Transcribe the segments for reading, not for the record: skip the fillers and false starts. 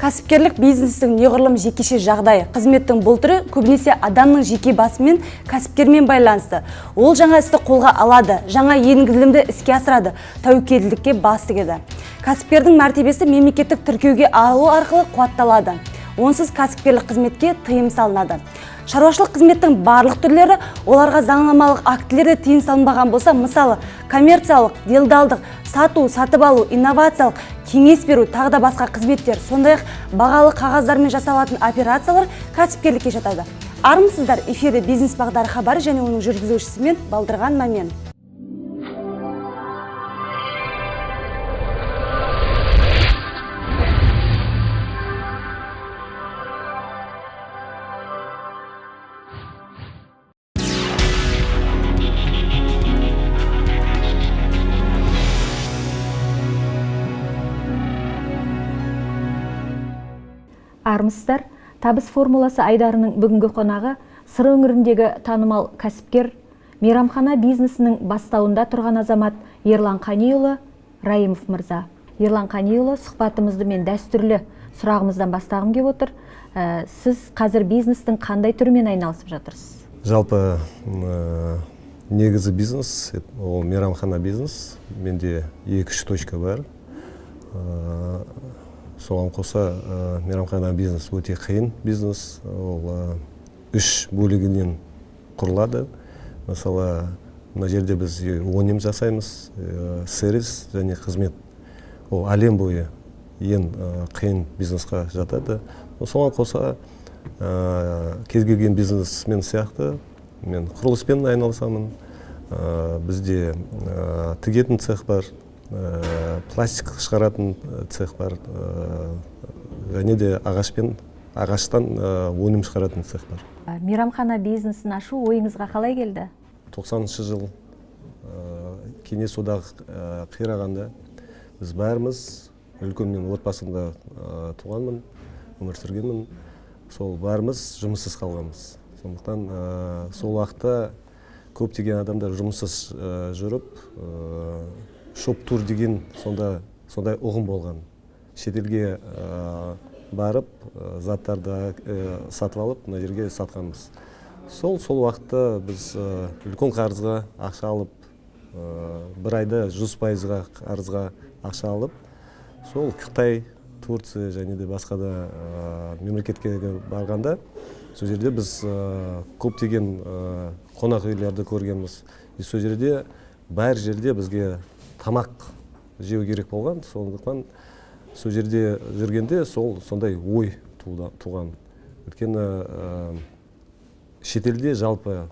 Кәсіпкерлік бизнестің неғұрлым жекеше жағдайы. Қызметтің бұл түрі көбінесе адамның жеке басымен, кәсіпкермен байланысты. Ол жаңа істі қолға алады, жаңа енгізілімді іске асырады, тәуекелділікке бас тігеді. Кәсіпкердің мәртебесі мемлекеттік тіркеуге алу арқылы қуатталады. Онсыз кәсіпкерлік қызметке тыйым салынады. Шаруашылық қызметтің барлық түрлері оларға заңнамалық актілерде тыйым салынбаған болса, мысалы, коммерциялық, делдалдық, сату, сатып алу, инновациялық, кеңес беру, тағы да басқа қызметтер, сондай-ақ бағалы қағаздармен жасалатын операциялар кәсіпкерлікке жатады. Армысыздар, эфирде бизнес бағдары хабары және оның жүргізушісімен Балдырған Мамен. Армысыздар, табыс формуласы айдарының бүгінгі қонағы Сыр өңіріндегі танымал кәсіпкер, мейрамхана бизнесінің бастауында тұрған азамат Ерлан Қаниұлы Райымов мырза. Ерлан Қаниұлы, сұхбатымызды мен дәстүрлі сұрағымыздан бастағым келіп отыр. Сіз қазір бизнестің қандай түрімен айналысып жатырсыз? Жалпы негізі бизнес, ол мейрамхана бизнес. Менде 2-3 точка бар. Соған қоса мейрамхана бизнес өте қиын бизнес. Ол үш бөлігінен құрылады. Мысалы, мына жерде біз өнім жасаймыз, сервис және қызмет. Ол әлем бойы ең қиын бизнесқа жатады. Соған қоса кез келген бизнесмен сияқты мен құрылыспен айналысамын. Бізде тігетін цех бар, пластик шығаратын цех бар, және де ағаштан өнім шығаратын цех бар. Мейрамхана бизнесін ашу ойыңызға қалай келді? 90-шы жыл Кеңес одағы қирағанда біз бәріміз, үлкен мен отбасымда туғанмын, өмір сүргенмін, сол бәріміз жұмыссыз қалғанбыз. Сондықтан сол уақытта көптеген адамдар жұмыссыз жүріп, шоп-тур деген сондай ұғым болған. Шетелге барып, заттарды сатып алып, мына жерге сатқанбыз. Сол уақытта біз үлкен қарызға ақша алып, бір айда 100%-ға қарызға ақша алып, сол Қытай, Турция және де басқа да мемлекетке барғанда, сол жерде біз көптеген қонақ үйлерді көргенбіз. Сол жерде бәр жерде бізге тамақ жеу керек болған, сондықтан сол жерде жүргенде сондай ой туған. Өйткені шетелде жалпы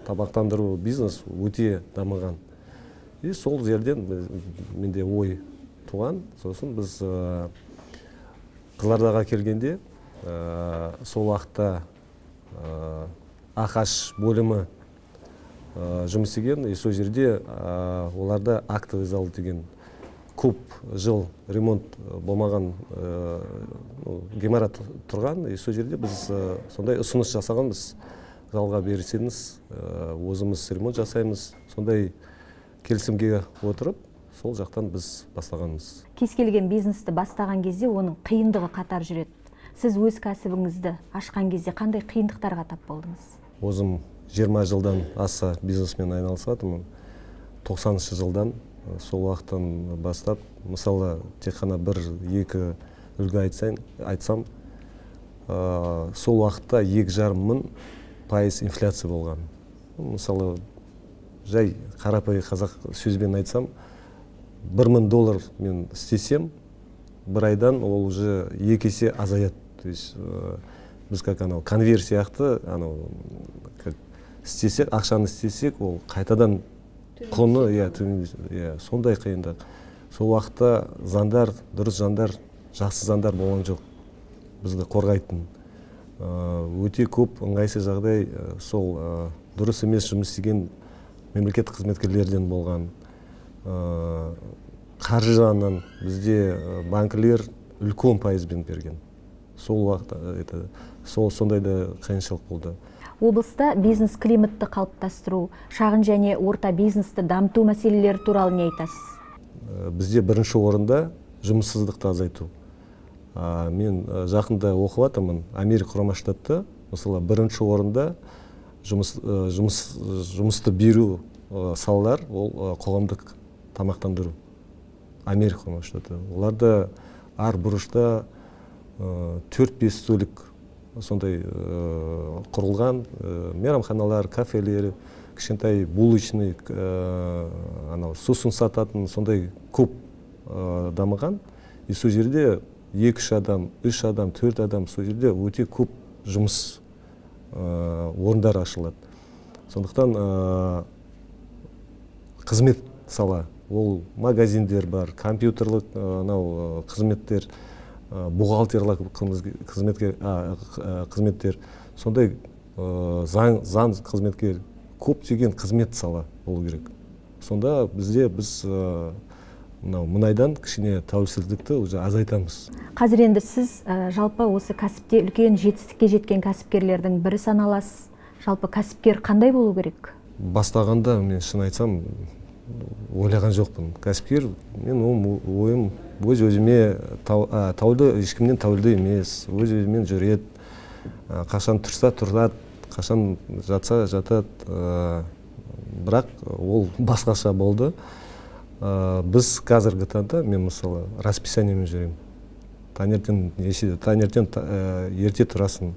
тамақтандыру бизнес өте дамыған. И сол жерден менде ой туған. Сосын біз Қызылордаға келгенде сол уақытта АҚШ бөлімі жұмыс істеген, и сол жерде оларда актовый зал деген көп жыл ремонт болмаған ғимарат тұрған, и сол жерде біз сондай ұсыныс жасағанбыз, жалға берсеңіз, өзіміз ремонт жасаймыз, сондай келісімге отырып, сол жақтан біз бастағанбыз. Кез келген бизнесті бастаған кезде оның қиындығы қатар жүреді. Сіз өз кәсібіңізді ашқан кезде қандай қиындықтарға тап болдыңыз? Өзім 20 жылдан аса бизнесмен айналысатынмын. 90-шы жылдан, сол уақыттан бастап, мысалы, тек қана бір-екі үлгі айтсам, сол уақытта 2,5% инфляция болған. Мысалы, жай қарапайым қазақ сөзбен айтсам, $1000 мен істесем, бір айдан ол уже 2 есе азаяды. То есть біз как анау конвейер сияқты, анау как істесек, ақшаны істесек, ол қайтадан құны, иә, сондай қиындық. Сол уақытта заңдар, дұрыс заңдар, жақсы заңдар болған жоқ, бізді қорғайтын. Өте көп ыңғайсыз жағдай сол дұрыс емес жұмыс істеген мемлекеттік қызметкерлерден болған. Қаржы жағынан бізде банкілер үлкен пайызбен берген. Сол уақытта сондай да қиыншылық болды. Облыста бизнес климатты қалыптастыру, шағын және орта бизнесті дамыту мәселелері туралы не айтасыз? Бізде бірінші орында жұмыссыздықты азайту. Мен жақында оқып жатырмын, Америка Құрама Штатты, мысалы, бірінші орында жұмысты беру салалар ол қоғамдық тамақтандыру. Америка Құрама Штаты. Оларда әр бұрышта 4-5 столик сондай құрылған, мейрамханалар, кафелер, кішкентай булочный, анау сусын сататын сондай көп дамыған. И сол жерде 2-3 адам, 3 адам, 4 адам, сол жерде өте көп жұмыс орындар ашылады. Сондықтан қызмет сала, ол магазиндер бар, компьютерлік анау қызметтер, бухгалтерлік қызметтер, сондай заң қызметкер, көптеген қызмет сала болу керек. Сонда бізде біз мынау мұнайдан кішкене тәуелсіздікті уже азайтамыз. Қазір енді сіз жалпы осы кәсіпте үлкен жетістікке жеткен кәсіпкерлердің бірі саналасыз. Жалпы кәсіпкер қандай болу керек? Бастағанда мен шын айтсам ойлаған жоқпын. Кәсіпкер, мен ойым өз өзіме тәуелді, ешкімнен тәуелді емес, өз өзімен жүреді. Қашан тұрса тұрады, қашан жатса жатады. Бірақ ол басқаша болды. Біз қазіргі таңда, мен мысалы расписаниемен жүремін. Таңертең ерте тұрасың,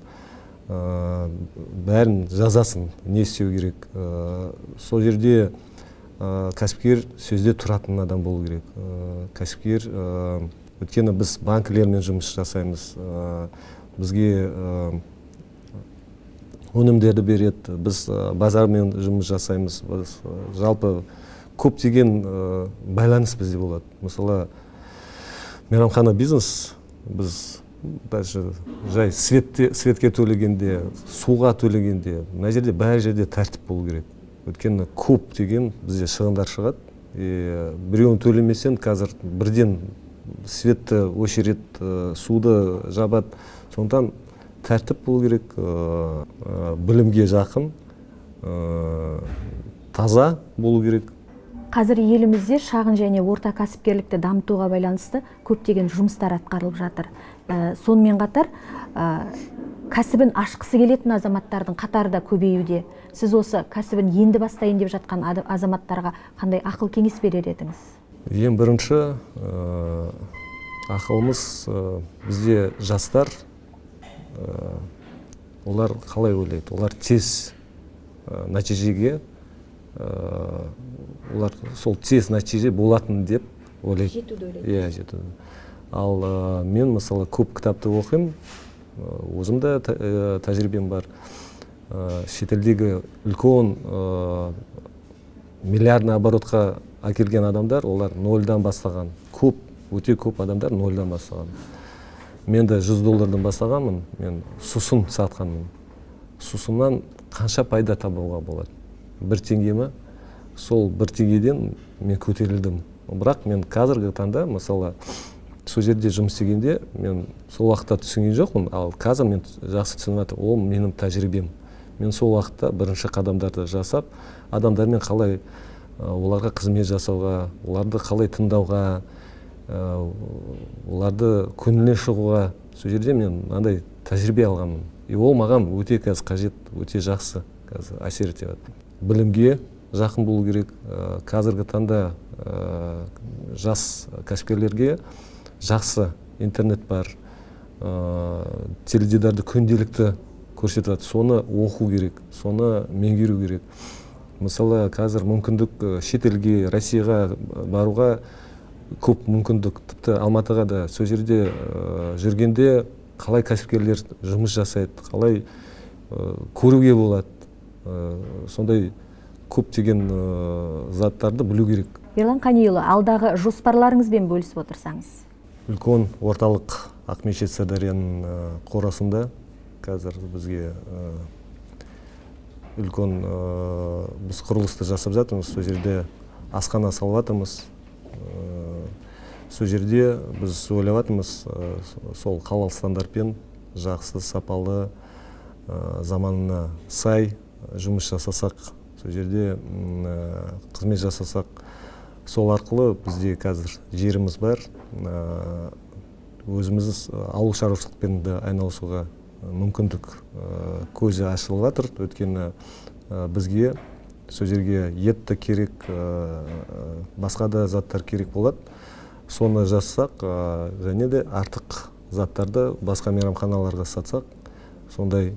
бәрін жазасың, не істеу керек. Сол жерде кәсіпкер сөзде тұратын адам болу керек. Кәсіпкер, өйткені біз банкілермен жұмыс жасаймыз, бізге өнімдерді береді, біз базармен жұмыс жасаймыз, жалпы көптеген байланыс бізде болады. Мысалы, мейрамхана бизнес, біз даже жай светке төлегенде, суға төлегенде, мына жерде бәр жерде тәртіп болу керек. Өйткені көптеген бізде шығындар шығады. Біреуін төлемесең, қазір бірден светті өшіреді, суды жабады. Сондықтан тәртіп болу керек, білімге жақын, таза болу керек. Қазір елімізде шағын және орта кәсіпкерлікті дамытуға байланысты көптеген жұмыстар атқарылып жатыр. Сонымен қатар кәсібін ашқысы келетін азаматтардың қатары да көбеюде. Сіз осы кәсібін енді бастайын деп жатқан азаматтарға қандай ақыл кеңес берер едіңіз? Ең бірінші ақылымыз, бізде жастар, олар қалай ойлайды? Олар тез нәтижеге, олар сол тез нәтиже болатын деп ойлайды. Жетуді ойлайды. Иә, жетуді. Ал мен мысалы көп кітапты оқимын, өзім де тәжірибем бар. Шетелдегі үлкен миллиардный оборотқа әкелген адамдар, олар нольдан бастаған. Көп, өте көп адамдар нольдан бастаған. Мен де $100 бастағанмын, мен сусын сатқанмын. Сусыннан қанша пайда табуға болады? 1 теңге ме? Сол 1 теңгеден мен көтерілдім. Бірақ мен қазіргі таңда, мысалы, сол жерде жұмыс істегенде мен сол уақытта түсінген жоқпын, ал қазір мен жақсы түсініп жатырмын, ол менің тәжірибем. Мен сол уақытта бірінші қадамдарды жасап, адамдармен қалай оларға қызмет жасауға, оларды қалай тыңдауға, оларды көңіліне шығуға, сол жерде мен мынандай тәжірибе алғанмын. И ол маған өте қазір қажет, өте жақсы қазір әсер етеді. Білімге жақын болу керек. Қазіргі таңда жас кәсіпкерлерге жақсы интернет бар, теледидарды күнделікті көрсетіп жатыр. Соны оқу керек, соны меңгеру керек. Мысалы, қазір мүмкіндік шетелге, Россияға баруға көп мүмкіндік, тіпті Алматыға да. Сол жерде жүргенде қалай кәсіпкерлер жұмыс жасайды, қалай көруге болады, сондай көптеген заттарды білу керек. Ерлан Қаниұлы, алдағы жоспарларыңызбен бөлісіп отырсаңыз. Үлкен орталық Ақмешіт Сырдарияның қорасында қазір бізге үлкен біз құрылысты жасап жатырмыз, сол жерде асхана салып жатырмыз. Сол жерде біз ойлап жатырмыз, сол халал стандартпен жақсы, сапалы, заманына сай жұмыс жасасақ, сол жерде қызмет жасасақ, сол арқылы бізде қазір жеріміз бар, Өзіміз ауыл шаруашылықпен де айналысуға мүмкіндік көзі ашылып жатыр. Өйткені бізге сол жерге ет те керек, басқа да заттар керек болады. Соны жазсақ, және де артық заттарды басқа мейрамханаларға сатсақ, сондай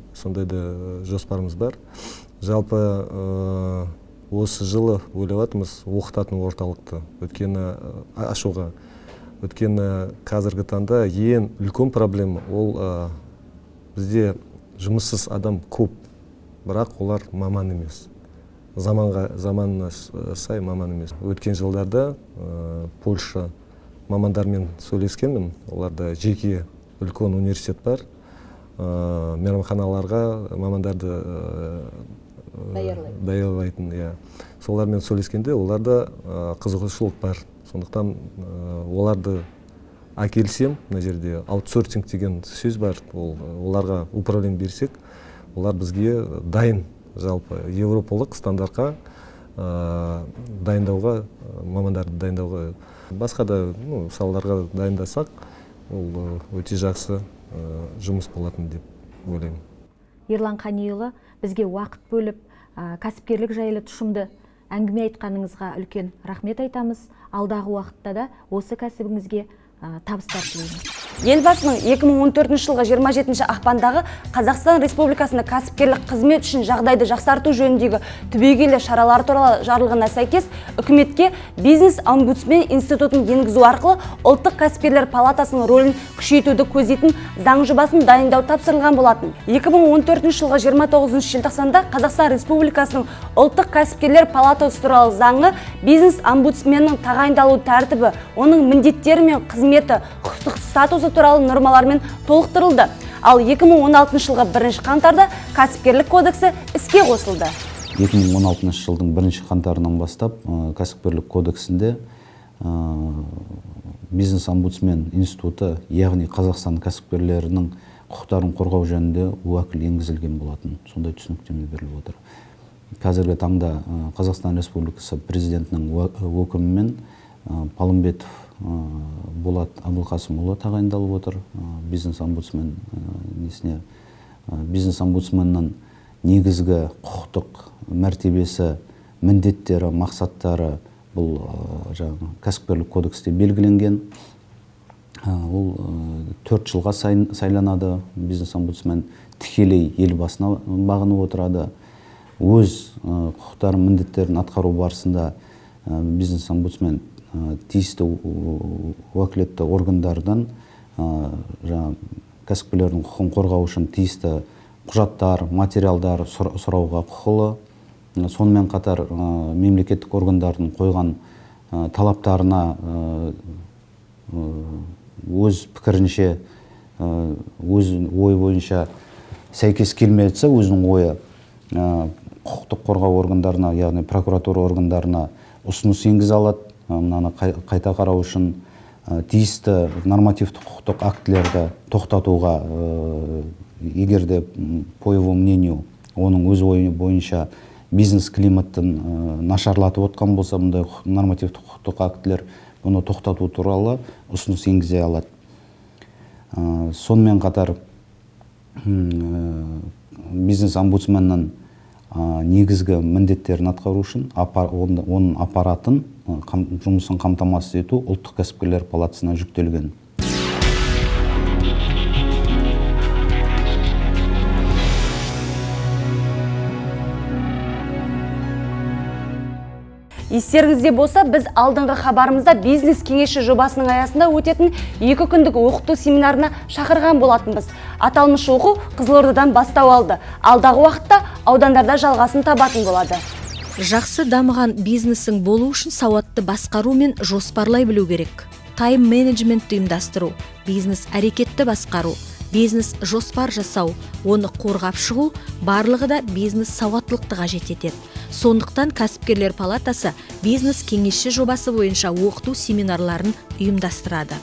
да жоспарымыз бар. Жалпы осы жылы ойлап жатырмыз оқытатын орталықты өйткені ашуға. Өйткені қазіргі таңда ең үлкен проблема ол бізде жұмыссыз адам көп, бірақ олар маман емес. Заманына сай маман емес. Өткен жылдарда Польша мамандармен сөйлескенмін, оларда жеке үлкен университет бар. Мейрамханаларға мамандарды даярлайтын. Солармен сөйлескенде оларда қызығушылық бар. Сондықтан оларды әкелсем, мына жерде аутсорсинг деген сөз бар, оларға управление берсек, олар бізге дайын, жалпы еуропалық стандартқа дайындауға, мамандарды дайындауға, басқа да салаларға дайындасақ, ол өте жақсы жұмыс болатын деп ойлаймын. Ерлан Қаниұлы, бізге уақыт бөліп, кәсіпкерлік жайлы тұшымды әңгіме айтқаныңызға үлкен рахмет айтамыз. Алдағы уақытта да осы кәсібіңізге табыстар тілейміз. Елбасының 2014 жылғы 27 ақпандағы Қазақстан Республикасында кәсіпкерлік қызмет үшін жағдайды жақсарту жөніндегі түбегейлі шаралар туралы жарлығына сәйкес үкіметке бизнес-омбудсмен институтын енгізу арқылы ұлттық кәсіпкерлер палатасының рөлін күшейтуді көздейтін заң жобасын дайындау тапсырылған болатын. 2014 жылғы 29 желтоқсанда Қазақстан Республикасының ұлттық кәсіпкерлер палатасы туралы заңы бизнес-омбудсменнің тағайындалу тәртібі, оның міндеттері мен қызметі, құқықтық статусы туралы нормалармен толықтырылды. Ал 2016 жылғы 1 қаңтарда кәсіпкерлік кодексі іске қосылды. 2016 жылдың 1 қаңтарынан бастап кәсіпкерлік кодексінде бизнес-омбудсмен институты, яғни Қазақстан кәсіпкерлерінің құқықтарын қорғау жөнінде уәкіл енгізілген болатын. Сондай түсініктеме беріліп отыр. Қазіргі таңда Қазақстан Республикасы президентінің өкімімен Палымбетов Болат Абылқасымұлы тағайындалып отыр. Бизнес-омбудсмен несіне, бизнес-омбудсменнің негізгі құқықтық мәртебесі, міндеттері, мақсаттары бұл жаңағы кәсіпкерлік кодексте белгіленген. Ол 4 жылға сайланады. Бизнес-омбудсмен тікелей елбасына бағынып отырады. Өз құқықтары, міндеттерін атқару барысында бизнес-омбудсмен тиісті уәкілетті органдардан кәсіпкерлердің құқығын қорғау үшін тиісті құжаттар, материалдар сұрауға құқылы. Сонымен қатар мемлекеттік органдардың қойған талаптарына өз пікірінше, өз ойы бойынша сәйкес келмей жатса, өзінің ойы құқықтық қорғау органдарына, яғни прокуратура органдарына ұсыныс енгізе алады. Мынаны қайта қарау үшін тиісті нормативтік құқықтық актілерді тоқтатуға, егер де по его мнению, оның өз ойы бойынша бизнес климаттың нашарлатып отқан болса, бұндай нормативтік құқықтық актілер бұны тоқтату туралы ұсыныс енгізе алады. Сонымен қатар бизнес-омбудсменнің негізгі міндеттерін атқару үшін оның аппаратын, жұмысын қамтамасыз ету ұлттық кәсіпкерлер палатасына жүктелген. Естеріңізде болса, біз алдыңғы хабарымызда бизнес кеңесші жобасының аясында өтетін 2 күндік оқыту семинарына шақырған болатынбыз. Аталмыш оқу Қызылордадан бастау алды. Алдағы уақытта аудандарда жалғасын табатын болады. Жақсы дамыған бизнесің болу үшін сауатты басқару мен жоспарлай білу керек. Тайм-менеджментті ұйымдастыру, бизнес әрекетті басқару, бизнес жоспар жасау, оны қорғап шығу, барлығы да бизнес сауаттылықты қажет етеді. Сондықтан кәсіпкерлер палатасы бизнес кеңесші жобасы бойынша оқыту семинарларын ұйымдастырады.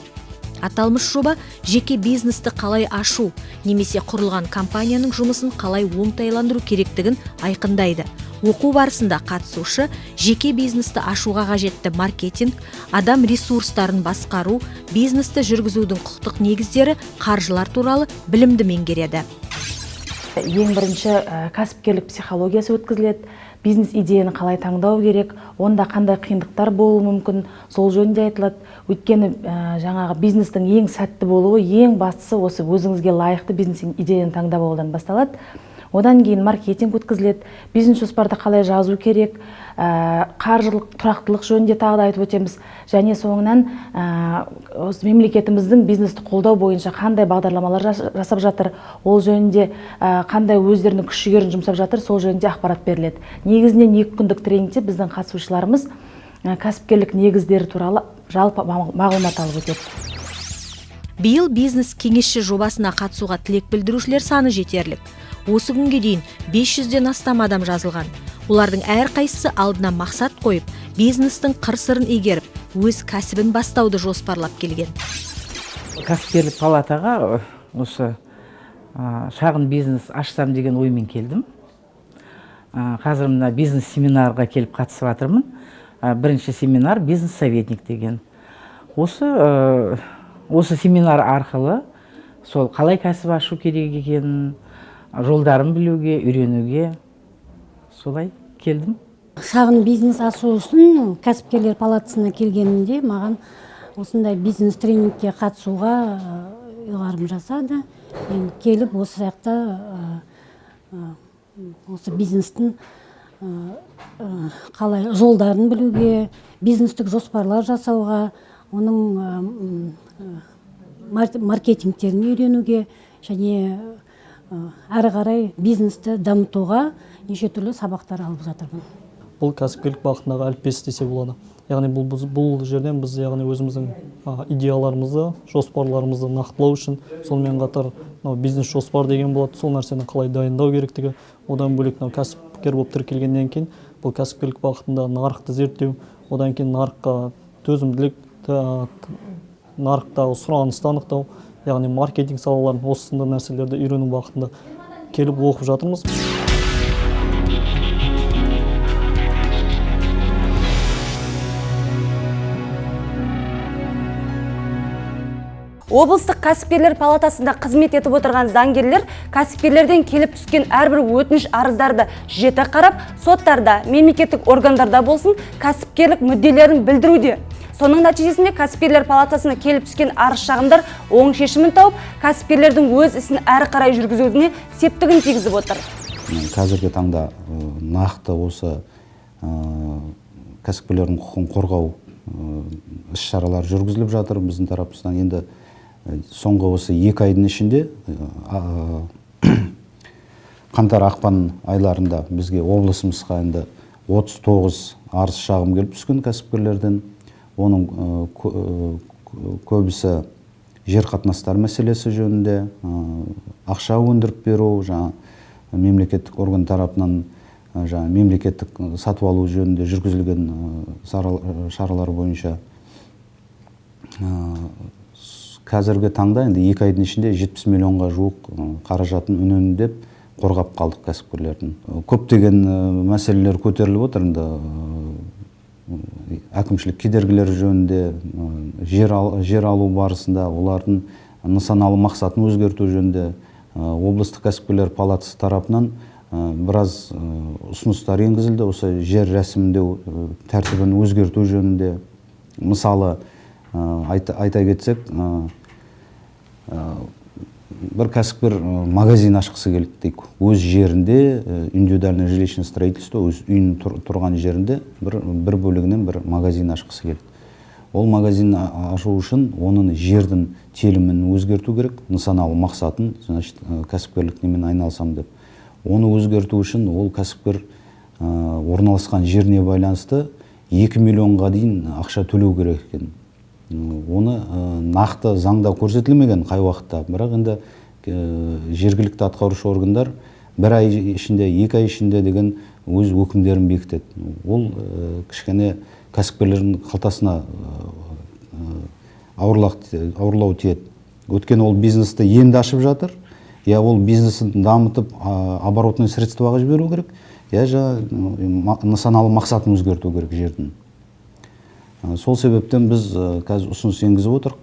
Аталмыш жоба жеке бизнесті қалай ашу немесе құрылған компанияның жұмысын қалай оңтайландыру керектігін айқындайды. Оқу барысында қатысушы жеке бизнесті ашуға қажетті маркетинг, адам ресурстарын басқару, бизнесті жүргізудің құқықтық негіздері, қаржылар туралы білімді меңгереді. Ең бірінші кәсіпкерлік психологиясы өткізіледі. Бизнес идеяны қалай таңдау керек, онда қандай қиындықтар болуы мүмкін, сол жөнінде айтылады. Өйткені жаңағы бизнестің ең сәтті болуы, ең бастысы осы өзіңізге лайықты бизнес идеяны таңдап алудан басталады. Одан кейін маркетинг өткізіледі, бизнес жоспарды қалай жазу керек, қаржылық тұрақтылық жөнінде тағы да айтып өтеміз. Және соңынан осы мемлекетіміздің бизнесті қолдау бойынша қандай бағдарламалар жасап жатыр, ол жөнінде қандай өздерінің күш жігерін жұмсап жатыр, сол жөнінде ақпарат беріледі. Негізінен 2 күндік тренингте біздің қатысушыларымыз кәсіпкерлік негіздері туралы жалпы мағлұмат алып өтеді. Биыл бизнес кеңесші жобасына қатысуға тілек білдірушілер саны жетерлік. Осы күнге дейін 500-ден астам адам жазылған. Олардың әрқайсысы алдына мақсат қойып, бизнестің қыр-сырын игеріп, өз кәсібін бастауды жоспарлап келген. Кәсіпкерлік палатаға осы шағын бизнес ашсам деген оймен келдім. Қазір мына бизнес семинарға келіп қатысып жатырмын. Бірінші семинар бизнес советник деген. Осы семинар арқылы сол қалай кәсіп ашу керек екенін, жолдарын білуге, үйренуге солай келдім. Шағын бизнес ашу үшін кәсіпкерлер палатасына келгенімде маған осындай бизнес тренингке қатысуға ұйғарым жасады. Мен келіп осы жақта осы бизнестің қалай жолдарын білуге, бизнестік жоспарлар жасауға, оның маркетингтерін үйренуге және әрі қарай бизнесті дамытуға неше түрлі сабақтар алып жатырмын. Бұл кәсіпкерлік бағытындағы әліппесі десе болады. Яғни бұл жерден біз яғни өзіміздің идеяларымызды, жоспарларымызды нақтылау үшін, сонымен қатар бизнес жоспар деген болады, сол нәрсені қалай дайындау керектігі, одан бөлек кәсіпкер болып тіркелгеннен кейін бұл кәсіпкерлік бағытында нарықты зерттеу, одан кейін нарыққа төзімділік, нарықтағы сұранысты анықтау, яғни маркетинг салаларын, осы сынды нәрселерді үйрену бағытында келіп оқып жатырмыз. Облыстық кәсіпкерлер палатасында қызмет етіп отырған заңгерлер кәсіпкерлерден келіп түскен әрбір өтініш арыздарды жіті қарап, соттарда, мемлекеттік органдарда болсын, кәсіпкерлік мүдделерін білдіруде. Соның нәтижесінде кәсіпкерлер палатасына келіп түскен арыз шағымдар оң шешімін тауып, кәсіпкерлердің өз ісін әрі қарай жүргізуіне септігін тигізіп отыр. Қазіргі таңда нақты осы кәсіпкерлердің құқығын қорғау іс-шаралары жүргізіліп жатыр біздің тарапымыздан. Енді соңғы осы 2 айдың ішінде қаңтар ақпан айларында бізге облысымызға енді 39 арыз шағым келіп түскен кәсіпкерлерден. Оның көбісі жер қатынастары мәселесі жөнінде, ақша өндіріп беру, жаңа мемлекеттік орган тарапынан жаңа мемлекеттік сатып алу жөнінде жүргізілген шаралар бойынша. Қазіргі таңда енді 2 айдың ішінде 70 миллионға жуық қаражатын үнемдеп қорғап қалдық кәсіпкерлердің. Көптеген мәселелер көтеріліп отыр енді, әкімшілік кедергілер жөнінде, жер алу барысында олардың нысаналы мақсатын өзгерту жөнінде облыстық кәсіпкерлер палатасы тарапынан біраз ұсыныстар енгізілді. Осы жер рәсімдеу тәртібін өзгерту жөнінде, мысалы, айта кетсек, бір кәсіпкер магазин ашқысы келді дейік. Өз жерінде индивидуальное жилищное строительство, өз үйінің тұрған жерінде бір бөлігінен бір магазин ашқысы келді. Ол магазин ашу үшін оның жердің телімін өзгерту керек, нысаналы мақсатын, значит, кәсіпкерлік немен айналысам деп. Оны өзгерту үшін ол кәсіпкер орналасқан жеріне байланысты 2 миллионға дейін ақша төлеу керек екен. Оны нақты заңда көрсетілмеген қай уақытта, бірақ енді жергілікті атқарушы органдар бір ай ішінде, 2 ай ішінде деген өз өкімдерін бекітеді. Ол кішкене кәсіпкерлердің қалтасына ауырлау тиеді. Өйткені ол бизнесті енді ашып жатыр, я ол бизнесін дамытып оборотный средствоға жіберу керек, я жаңа нысаналы мақсатын өзгерту керек жердің. Сол себептен біз қазір ұсыныс енгізіп отырмық.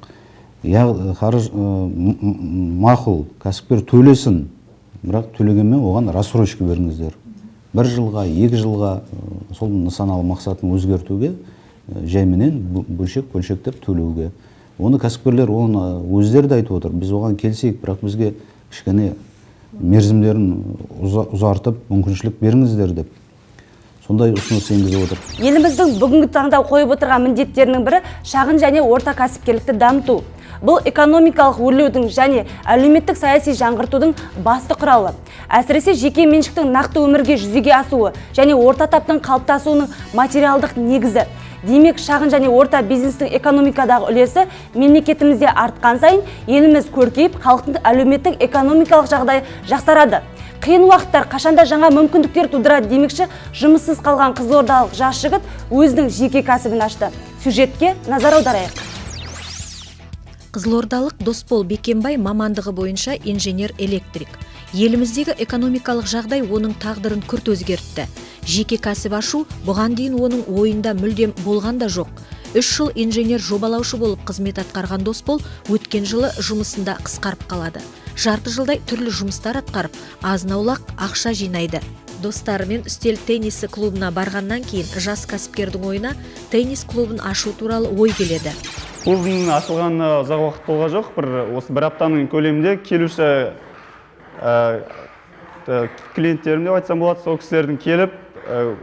Я мақұл, кәсіпкер төлесін, бірақ төлегенмен оған рассрочка беріңіздер. 1 жылға, 2 жылға сол нысаналы мақсатын өзгертуге, жайменен бөлшек-бөлшектеп төлеуге. Оны кәсіпкерлер оны өздері де айтып отыр. Біз оған келісейік, бірақ бізге кішкене мерзімдерін ұзартып, мүмкіншілік беріңіздер деп. Сондай ұсыныс енгізіп отыр. Еліміздің бүгінгі таңда қойып отырған міндеттерінің бірі шағын және орта кәсіпкерлікті дамыту. Бұл экономикалық өрлеудің және әлеуметтік саяси жаңғыртудың басты құралы. Әсіресе жеке меншіктің нақты өмірге жүзеге асуы және орта таптың қалыптасуының материалдық негізі. Демек, шағын және орта бизнестің экономикадағы үлесі мемлекетімізде артқан сайын еліміз көркейіп, халықтың әлеуметтік экономикалық жағдайы жақсарады. Қиын уақыттар қашанда жаңа мүмкіндіктер тудырады демекші, жұмыссыз қалған қызылордалық жас жігіт өзінің жеке кәсібін ашты. Сюжетке назар аударайық. Қызылордалық Досбол Бекенбай мамандығы бойынша инженер-электрик. Еліміздегі экономикалық жағдай оның тағдырын күрт өзгертті. Жеке кәсіп ашу бұған дейін оның ойында мүлдем болған да жоқ. 3 жыл инженер жобалаушы болып қызмет атқарған Досбол өткен жылы жұмысында қысқарып қалады. Жарты жылдай түрлі жұмыстар атқарып, азын-аулақ ақша жинайды. Достарымен үстел теннисі клубына барғаннан кейін жас кәсіпкердің ойына теннис клубын ашу туралы ой келеді. Клубының ашылғанына ұзақ уақыт болған жоқ, осы бір аптаның көлемінде келуші клиенттерім деп айтсам болады, сол кісілердің келіп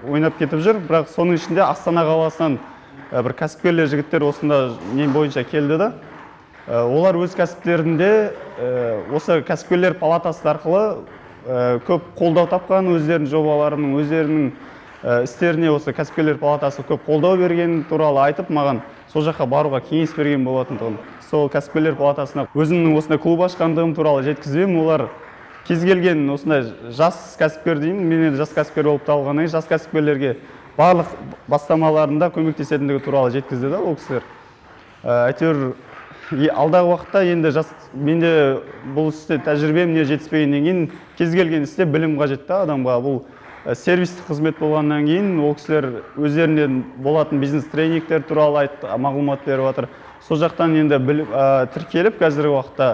ойнап кетіп жүр. Бірақ соның ішінде Астана қаласынан бір кәсіпкерлер жігіттер осында мен бойынша келді да. Олар өз кәсіптерінде осы кәсіпкерлер палатасы арқылы көп қолдау тапқан, өздерінің жобаларының, өздерінің істеріне осы кәсіпкерлер палатасы көп қолдау берген туралы айтып, маған сол жаққа баруға кеңес берген болатындығын. Сол кәсіпкерлер палатасына өзімнің осындай клуб ашқандығым туралы жеткізбеймін. Олар кез келген осындай жас кәсіпкер деймін, мен енді жас кәсіпкер болып табылғаннан кейін жас кәсіпкерлерге барлық бастамаларында көмектесетіндігі туралы жеткізді да ол кісілер. Әйтеуір алдағы уақытта енді жас, менде бұл істе тәжірибем не жетіспегеннен кейін кез келген істе білім қажет та адамға. Бұл сервистік қызмет болғаннан кейін ол кісілер өздерінен болатын бизнес тренингтер туралы айтты, мағлұмат беріп жатыр. Сол жақтан енді тіркеліп қазіргі уақытта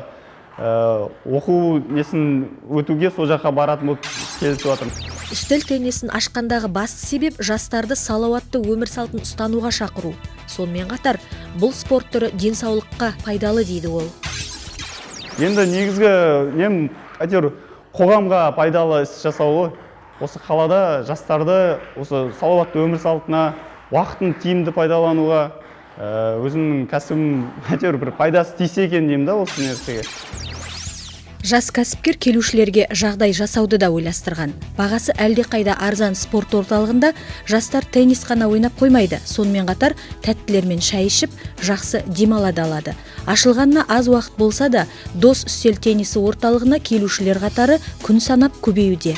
оқу несін өтуге сол жаққа баратын болып келісіп жатырмын. Үстел теннисін ашқандағы басты себеп жастарды салауатты өмір салтын ұстануға шақыру. Сонымен қатар бұл спорт түрі денсаулыққа пайдалы дейді ол. Енді негізгі нем әйтеуір қоғамға пайдалы іс жасау ғой. Осы қалада жастарды осы салауатты өмір салтына, уақытын тиімді пайдалануға, өзімнің кәсібім әйтеуір бір пайдасы тисе екен деймін да осы нәрсеге. Жас кәсіпкер келушілерге жағдай жасауды да ойластырған. Бағасы әлдеқайда арзан спорт орталығында жастар теннис қана ойнап қоймайды. Сонымен қатар тәттілермен шай ішіп, жақсы демала да алады. Ашылғанына аз уақыт болса да, Дос үстел теннисі орталығына келушілер қатары күн санап көбеюде.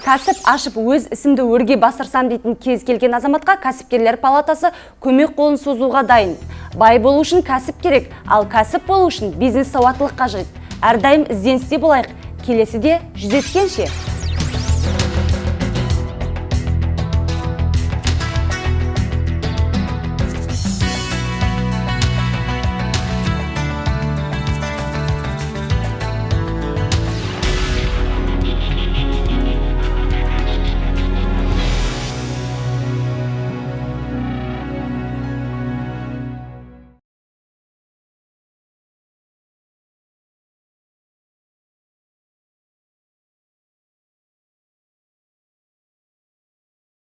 Кәсіп ашып өз ісімді өрге бастырсам дейтін кез келген азаматқа кәсіпкерлер палатасы көмек қолын созуға дайын. Бай болу үшін кәсіп керек, ал кәсіп болу үшін бизнес сауаттылық қажет. Әрдайым ізденісте болайық, келесіде жүздескенше.